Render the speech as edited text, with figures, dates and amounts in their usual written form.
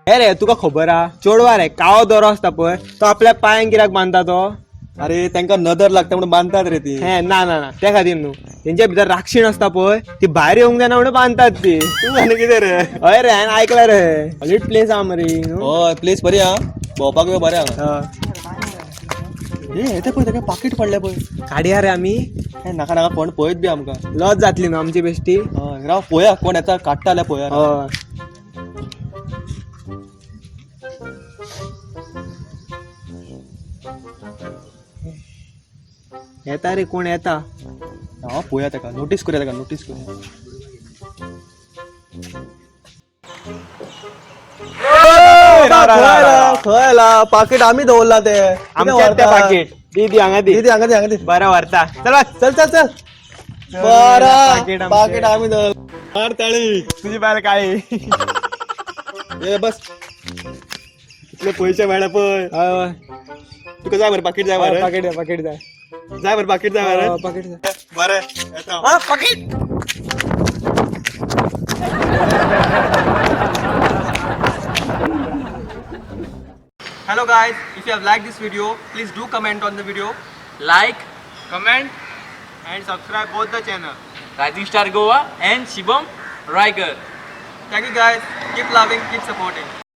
हे रे तुका खबर आ, चेडवा रे काळो दोरो आसता पळय, तो आपल्या पांयांक कित्याक बांदता तो? अरे तांकां नदर लागता म्हणून बांदतात रे ती. हे ना ना ना, त्या खातीर न्हू, तेंच्या भितर राक्षीण आसता पळय, ती भायर येवंक जायना म्हणून बांदतात ती. तूं आनी कितें रे? हय रे, हांवें आयकलां रे. हॉलीड प्लेस आहा मरे न्हू? हय, प्लेस बरी आहा, भोंवपाक बी बरें आहा. हय. ए, ते पळय, ताका पाकीट पडलें पळय. काडया रे आमी. हे नाका नाका, कोण पळयत बी आमकां. लॉस जातली न्हू आमची बेश्टी. हय, राव पळोवया कोण येता, काडटा जाल्यार पळोवया. हय. येता रे, कोण येता. हा, पळोवया ताका, नोटीस करूया ताका, नोटीस करूया. खंय आला पाकीट? आमी दवरला ते. आमच्या ते पाकीट दी, दी हांगा दी. दी, हांगा दी, हांगा दी. बरं व्हरता, चल वच. चल चल चल. पाकीट बरं, आमचें. पाकीट आमी दवरला. मार ताळी. तुझी बायल काय? ए बस, कितले पयशे मेळ्ळे पळय. हय हय. तुका जाय मरे पाकीट, जाय मरे. पाकीट जाय, पाकीट जाय. जाय मरे पाकीट, जाय मरे. हय, पाकीट जाय. बरें, येता. हा, पाकीट. Hello guys, if you have liked this video, please do comment on the video. Like, comment and subscribe both the channel. Rising Star Goa and Shibam Raikar. Thank you guys. Keep loving, keep supporting.